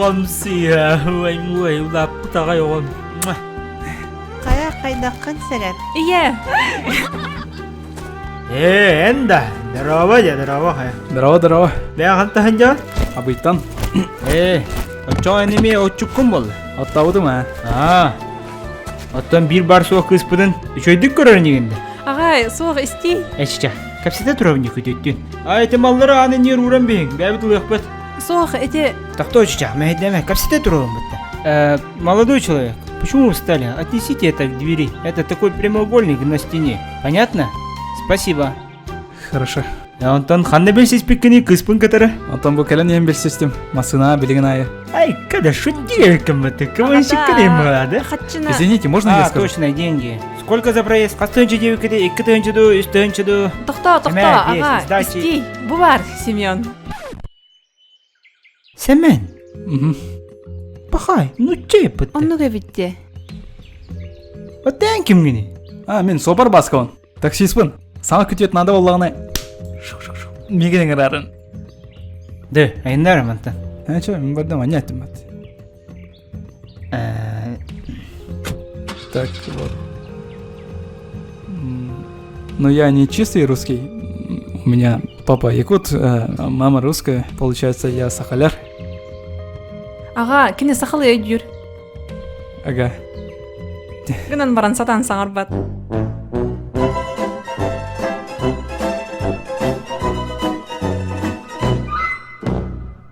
Оҕом сыыһа, ой, ой, улааппыт аҕай оҕом. Хайа хайдаххын сэрэн. Ийэ! Ээ, эн да, здорово, дьэ, здорово, хайа. Здорово, здорово. Бэйэҥ хантаһын дьон? Абыйтан. Ээ, оччоҕо эн эмиэ отчуккун буолла. Оттообутум аа. Аа, оттон биир бар суох кыыспытын үчүгэйдик көрөр инигин да. Аҕай, суох истиий. Эччэ, кэпсэтэ турабын күтүттүн. А эти маллары ааны ньир ууран биһиҥ, бэйэбит ылыахпыт. Суох, эти... Так точно, мэһэйдэмэ, кэпсэтэ турабын бытта. Э, молодой человек, почему вы встали? Отнесите это к двери. Это такой прямоугольник на стене. Понятно? Спасибо. Хорошо. Онтон ханна билсиспиккини кыыспын кытары? Онтон бу кэлэн иһэн билсистим. Массыына билигин аайы. Ай, когда шутили кому-то, кого да? Хаччына. Извините, можно я А, скажу? точно, деньги. Сколько за проезд? Хас тыһыынча диэбиккитий, икки тыһыынча дуу, үс тыһыынча дуу. Тохтоо, тохтоо, Эмээ, биэс, аҕа, сдачи. истиий. Бу бар, Семен. Семен, Мгм. пахай, ну чей пытты? Оннук эбит дии. Оттан кимҥиний? А, мин суопар Басковын. Таксиспын. Саҥа күтүөт наада буоллаҕына миигин ыҥырарын. Да, айыннар мантан. Э, чё, мин бардым, анньа эттим бат. Э, Так, вот. Но я не чистый русский. У меня папа якут, э, а мама русская. Получается, я сахаляр. Аҕа, кини сахалыы өйдүүр. Ага. Гынан баран сатаан саҥарбат.